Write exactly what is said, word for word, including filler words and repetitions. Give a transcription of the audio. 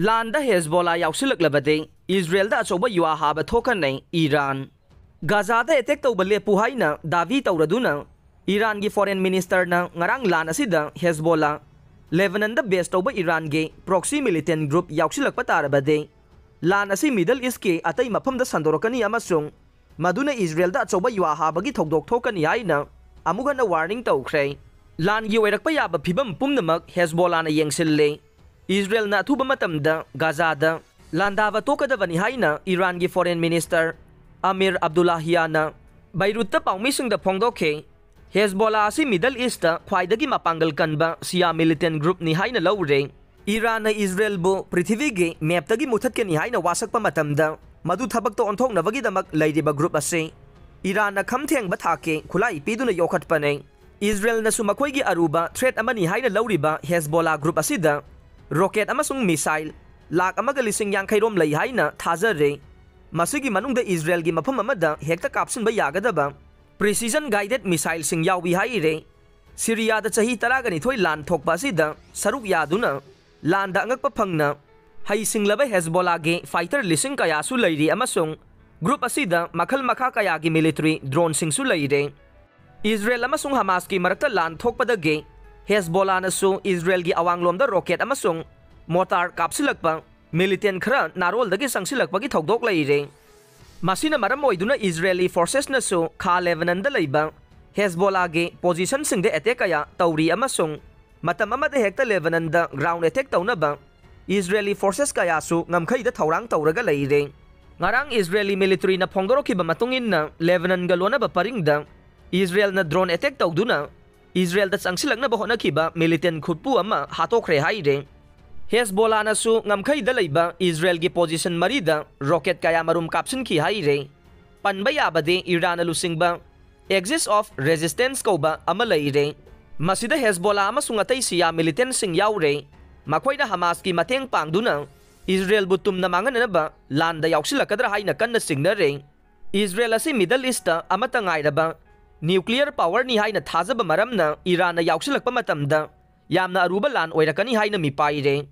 ꯂꯥꯟꯗ ꯍꯦꯖꯕꯣꯂꯥ ꯌꯥꯎꯁꯤꯜꯂꯛꯂꯕꯗꯤ ꯏꯖꯔꯦꯜꯗ ꯑꯆꯧꯕ ꯌꯨꯍꯥ ꯍꯥꯕ ꯊꯣꯛꯀꯅꯤ꯫ ꯏꯔꯥꯟ ꯒꯥꯖꯥꯗ ꯑꯦꯇꯦꯛ ꯇꯧꯕ ꯂꯦꯞꯄꯨ ꯍꯥꯏꯅ ꯗꯥꯕꯤ ꯇꯧꯔꯗꯨꯅ ꯏꯔꯥꯟꯒꯤ ꯐꯣꯔꯦꯟ ꯃꯤꯅꯤꯁꯇꯔꯅ ꯉꯔꯥꯡ ꯂꯥꯟ ꯑꯁꯤꯗ ꯍꯦꯖꯕꯣꯂꯥ, ꯂꯦꯕꯅꯟꯗ ꯕꯦꯁ ꯇꯧꯕ ꯏꯔꯥꯟꯒꯤ ꯄ꯭ꯔꯣꯛꯁꯤ ꯃꯤꯂꯤꯇꯦꯟ ꯒ꯭ꯔꯨꯞ ꯌꯥꯎꯁꯤꯜꯂꯛꯄ ꯇꯥꯔꯕꯗꯤ ꯂꯥꯟ ꯑꯁꯤ ꯃꯤꯗꯜ ꯏꯁꯀꯤ ꯑꯇꯩ ꯃꯐꯝꯗ ꯁꯟꯗꯣꯔꯛꯀꯅꯤ ꯑꯃꯁꯨꯡ ꯃꯗꯨꯅ ꯏꯖꯔꯦꯜꯗ ꯑꯆꯧꯕ ꯌꯨꯍꯥ ꯍꯥꯕꯒꯤ ꯊꯧꯗꯣꯛ ꯊꯣꯛꯀꯅꯤ ꯍꯥꯏꯅ ꯑꯃꯨꯛ ꯍꯟꯅ ꯋꯥꯔꯅꯤꯡ ꯇꯧꯈ꯭ꯔꯦ꯫ ꯂꯥꯟꯒꯤ ꯑꯣꯏꯔꯛꯄ ꯌꯥꯕ ꯐꯤꯕꯝ ꯄꯨꯝꯅꯃꯛ ꯍꯦꯖꯕꯣꯂꯥꯅ ꯌꯦꯡꯁꯤꯜꯂꯤ꯫ ꯏꯖꯔꯦꯜꯅ ꯑꯊꯨꯕ ꯃꯇꯝꯗ ꯒꯥꯖꯥꯗ ꯂꯥꯟꯗꯥꯕ ꯇꯣꯛꯀꯗꯕꯅꯤ ꯍꯥꯏꯅ ꯏꯔꯥꯟꯒꯤ ꯐꯣꯔꯦꯟ ꯃꯤꯅꯤꯁꯇꯔ ꯑꯃꯤꯔ ꯑꯕꯗꯨꯂꯥꯍꯤꯌꯥꯅ ꯕꯩꯔꯨꯠꯇ ꯄꯥꯎꯃꯤꯁꯤꯡꯗ ꯐꯣꯡꯗꯣꯛꯈꯤ꯫ ꯍꯦꯖꯕꯣꯂꯥ ꯑꯁꯤ ꯃꯤꯗꯜ ꯏꯁꯇ ꯈ꯭ꯋꯥꯏꯗꯒꯤ ꯃꯄꯥꯡꯒꯜ ꯀꯟꯕ ꯁꯤꯌꯥ ꯃꯤꯂꯤꯇꯦꯟ ꯒ꯭ꯔꯨꯞꯅꯤ ꯍꯥꯏꯅ ꯂꯧꯔꯦ꯫ ꯏꯔꯥꯟꯅ ꯏꯖꯔꯦꯜꯕꯨ ꯄ꯭ꯔꯤꯊꯤꯕꯤꯒꯤ ꯃꯦꯞꯇꯒꯤ ꯃꯨꯊꯠꯀꯅꯤ ꯍꯥꯏꯅ ꯋꯥꯁꯛꯄ ꯃꯇꯝꯗ ꯃꯗꯨ ꯊꯕꯛꯇ ꯑꯣꯟꯊꯣꯛꯅꯕꯒꯤꯗꯃꯛ ꯂꯩꯔꯤꯕ ꯒ꯭ꯔꯨꯞ ꯑꯁꯤ ꯏꯔꯥꯟꯅ ꯈꯝ ꯊꯦꯡꯕ ꯊꯥꯛꯀꯤ ꯈꯨꯠꯂꯥꯏ ꯄꯤꯗꯨꯅ ꯌꯣꯛꯈꯠꯄꯅꯤ꯫ ꯏꯖꯔꯦꯜꯅꯁꯨ ꯃꯈꯣꯏꯒꯤ ꯑꯔꯨꯕ ꯊ꯭ꯔꯦꯠ ꯑꯃꯅꯤ ꯍꯥꯏꯅ ꯂꯧꯔꯤꯕ ꯍꯦꯖꯕꯣꯂꯥ ꯒ꯭ꯔꯨꯞ ꯑꯁꯤꯗ ꯔꯣꯀꯦꯠ ꯑꯃꯁꯨꯡ ꯃꯤꯁꯥꯏꯜ ꯂꯥꯈ ꯑꯃꯒ ꯂꯤꯁꯤꯡ ꯌꯥꯡꯈꯩ ꯔꯣꯝ ꯂꯩ ꯍꯥꯏꯅ ꯊꯥꯖꯔꯦ꯫ ꯃꯁꯤꯒꯤ ꯃꯅꯨꯡꯗ ꯏꯖꯔꯦꯜꯒꯤ ꯃꯐꯝ ꯑꯃꯗ ꯍꯦꯛꯇ ꯀꯥꯞꯁꯤꯟꯕ ꯌꯥꯒꯗꯕ ꯄ꯭ꯔꯤꯁꯤꯖꯟ ꯒꯥꯏꯗꯦꯠ ꯃꯤꯁꯥꯏꯜꯁꯤꯡ ꯌꯥꯎꯏ ꯍꯥꯏꯔꯦ꯫ ꯁꯤꯔꯤꯌꯥꯗ ꯆꯍꯤ ꯇꯔꯥꯒ ꯅꯤꯊꯣꯏ ꯂꯥꯟ ꯊꯣꯛꯄ ꯑꯁꯤꯗ ꯁꯔꯨꯛ ꯌꯥꯗꯨꯅ ꯂꯥꯟꯗ ꯑꯉꯛꯄ ꯐꯪꯅ ꯍꯩꯁꯤꯡꯂꯕ ꯍꯦꯖꯕꯣꯂꯥꯒꯤ ꯐꯥꯏꯇꯔ ꯂꯤꯁꯤꯡ ꯀꯌꯥꯁꯨ ꯂꯩꯔꯤ ꯑꯃꯁꯨꯡ ꯒ꯭ꯔꯨꯞ ꯑꯁꯤꯗ ꯃꯈꯜ ꯃꯈꯥ ꯀꯌꯥꯒꯤ ꯃꯤꯂꯤꯇꯔꯤ ꯗ꯭ꯔꯣꯟꯁꯤꯡꯁꯨ ꯂꯩꯔꯦ꯫ ꯏꯖꯔꯦꯜ ꯑꯃꯁꯨꯡ ꯍꯃꯥꯁꯀꯤ ꯃꯔꯛꯇ ꯂꯥꯟ ꯊꯣꯛꯄꯗꯒꯤ ꯍꯦꯖꯕꯣꯂꯥꯅꯁꯨ ꯏꯖꯔꯦꯜꯒꯤ ꯑꯋꯥꯡꯂꯣꯝꯗ ꯔꯣꯀꯦꯠ ꯑꯃꯁꯨꯡ ꯃꯣꯇꯥꯔ ꯀꯥꯞꯁꯤꯜꯂꯛꯄ ꯃꯤꯂꯤꯇꯦꯟ ꯈꯔ ꯅꯥꯔꯣꯜꯗꯒꯤ ꯆꯪꯁꯤꯜꯂꯛꯄꯒꯤ ꯊꯧꯗꯣꯛ ꯂꯩꯔꯦ꯫ ꯃꯁꯤꯅ ꯃꯔꯝ ꯑꯣꯏꯗꯨꯅ ꯏꯖꯔꯦꯂꯤ ꯐꯣꯔꯁꯦꯁꯅꯁꯨ ꯈꯥ ꯂꯦꯕꯅꯟꯗ ꯂꯩꯕ ꯍꯦꯖꯕꯣꯂꯥꯒꯤ ꯄꯣꯖꯤꯁꯟꯁꯤꯡꯗ ꯑꯦꯇꯦꯛ ꯀꯌꯥ ꯇꯧꯔꯤ ꯑꯃꯁꯨꯡ ꯃꯇꯝ ꯑꯃꯗ ꯍꯦꯛꯇ ꯂꯦꯕꯅꯟꯗ ꯒ꯭ꯔꯥꯎꯟ ꯑꯦꯇꯦꯛ ꯇꯧꯅꯕ ꯏꯖꯔꯦꯂꯤ ꯐꯣꯔꯁꯦꯁ ꯀꯌꯥꯁꯨ ꯉꯝꯈꯩꯗ ꯊꯧꯔꯥꯡ ꯇꯧꯔꯒ ꯂꯩꯔꯦ꯫ ꯉꯔꯥꯡ ꯏꯖꯔꯦꯂꯤ ꯃꯤꯂꯤꯇꯔꯤꯅ ꯐꯣꯡꯗꯣꯔꯛꯈꯤꯕ ꯃꯇꯨꯡ ꯏꯟꯅ ꯂꯦꯕꯅꯟꯒ ꯂꯣꯟꯅꯕ ꯄꯔꯤꯡꯗ ꯏꯖꯔꯦꯜꯅ ꯗ꯭ꯔꯣꯟ ꯑꯦꯇꯦꯛ ꯇꯧꯗꯨꯅ ꯏꯖꯔꯦꯜꯗ ꯆꯪꯁꯤꯜꯂꯛꯅꯕ ꯍꯣꯠꯅꯈꯤꯕ ꯃꯤꯂꯤꯇꯦꯟ ꯈꯨꯠꯄꯨ ꯑꯃ ꯍꯥꯠꯇꯣꯛꯈ꯭ꯔꯦ ꯍꯥꯏꯔꯦ꯫ ꯍꯦꯖꯕꯣꯂꯥꯅꯁꯨ ꯉꯝꯈꯩꯗ ꯂꯩꯕ ꯏꯖꯔꯦꯜꯒꯤ ꯄꯣꯖꯤꯁꯟ ꯃꯔꯤꯗ ꯔꯣꯀꯦꯠ ꯀꯌꯥ ꯃꯔꯨꯝ ꯀꯥꯞꯁꯤꯟꯈꯤ ꯍꯥꯏꯔꯦ꯫ ꯄꯟꯕ ꯌꯥꯕꯗꯤ ꯏꯔꯥꯟꯅ ꯂꯨꯆꯤꯡꯕ ꯑꯦꯛꯁꯤꯁ ꯑꯣꯐ ꯔꯦꯖꯤꯁꯇꯦꯟꯁ ꯀꯧꯕ ꯑꯃ ꯂꯩꯔꯦ꯫ ꯃꯁꯤꯗ ꯍꯦꯖꯕꯣꯂꯥ ꯑꯃꯁꯨꯡ ꯑꯇꯩ ꯁꯤꯌꯥ ꯃꯤꯂꯤꯇꯦꯟꯁꯤꯡ ꯌꯥꯎꯔꯦ꯫ ꯃꯈꯣꯏꯅ ꯍꯃꯥꯁꯀꯤ ꯃꯇꯦꯡ ꯄꯥꯡꯗꯨꯅ ꯏꯖꯔꯦꯜꯕꯨ ꯇꯨꯝꯅ ꯃꯥꯡꯍꯟꯅꯅꯕ ꯂꯥꯟꯗ ꯌꯥꯎꯁꯤꯜꯂꯛꯀꯗ꯭ꯔꯥ ꯍꯥꯏꯅ ꯀꯟꯅ ꯆꯤꯡꯅꯔꯦ꯫ ꯏꯖꯔꯦꯜ ꯑꯁꯤ ꯃꯤꯗꯜ ꯏꯁꯇ ꯑꯃꯠꯇ ꯉꯥꯏꯔꯕ ꯅ꯭ꯌꯨꯀ꯭ꯂꯤꯌꯔ ꯄꯥꯋꯔꯅꯤ ꯍꯥꯏꯅ ꯊꯥꯖꯕ ꯃꯔꯝꯅ ꯏꯔꯥꯟꯅ ꯌꯥꯎꯁꯤꯜꯂꯛꯄ ꯃꯇꯝꯗ ꯌꯥꯝꯅ ꯑꯔꯨꯕ ꯂꯥꯟ ꯑꯣꯏꯔꯛꯀꯅꯤ ꯍꯥꯏꯅ ꯃꯤꯄꯥꯏꯔꯦ꯫